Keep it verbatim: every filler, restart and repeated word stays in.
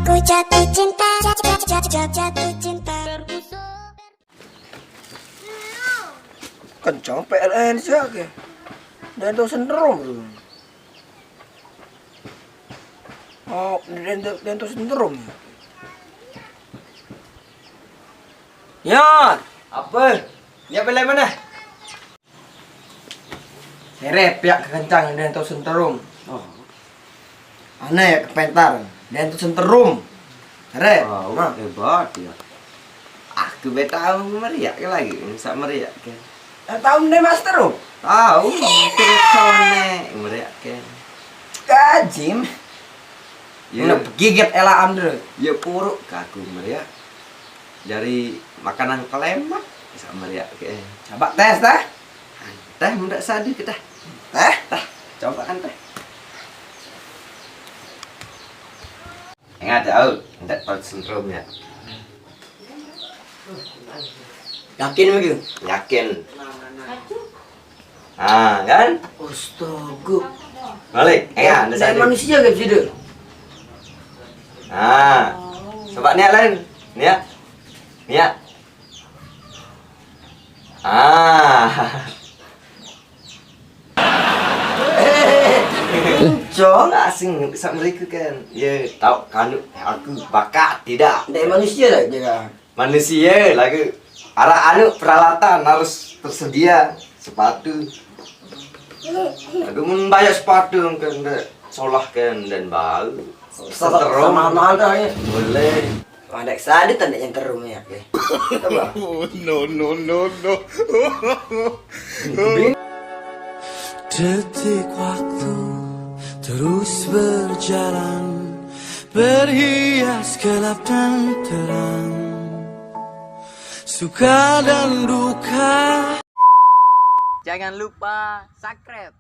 Ku jatuh cinta, jatuh, jatuh, jatuh, jatuh cinta. Kencang P L N sih, oke. Dan tuh sentrum, bro. Oh, dan, dan tuh sentrum. Ya, apa? Dia beli mana? Sere pihak kekencang dan tuh sentrum. Oh. Aneh ya kepentar. Dan tuh sentrum. Sere. Wow, nah, hebat ya. Aku be tahu meriak lagi, bisa meriak ke. Eh, tahu nih master lo? Tahu, terus tahu nih meriak ke. Kajim. Ya. Udah gigit elaan dulu. Ya puruk kaku meriak. Dari makanan kelemak bisa meriak ke. Coba tes dah. Teh, minta sadi ke teh. Teh, teh, coba kan teh. Ingat ya, au, minta tahu sentrum ya. Yakin begitu? Yakin. Ah, kan? Astaga. Balik, ya, ada dari sadi. Manusia kan sih, Dek? Ah, coba nih lain, nih ya, nih ya. Ah. Cong asing sama mereka kan. Ya, tahu kan aku bakat tidak. Dari manusia lah dia. Manusia lagi. Arah anu peralatan harus tersedia sepatu. Aduh, mun banyak sepatu kan solah kan dan bau. Sama mahal ya. Boleh. Wah, ndak sadit tanda yang terum ya, oke. Coba. No, no, no, no. Detik waktu terus berjalan, berhias gelap dan terang, suka dan duka. Jangan lupa subscribe.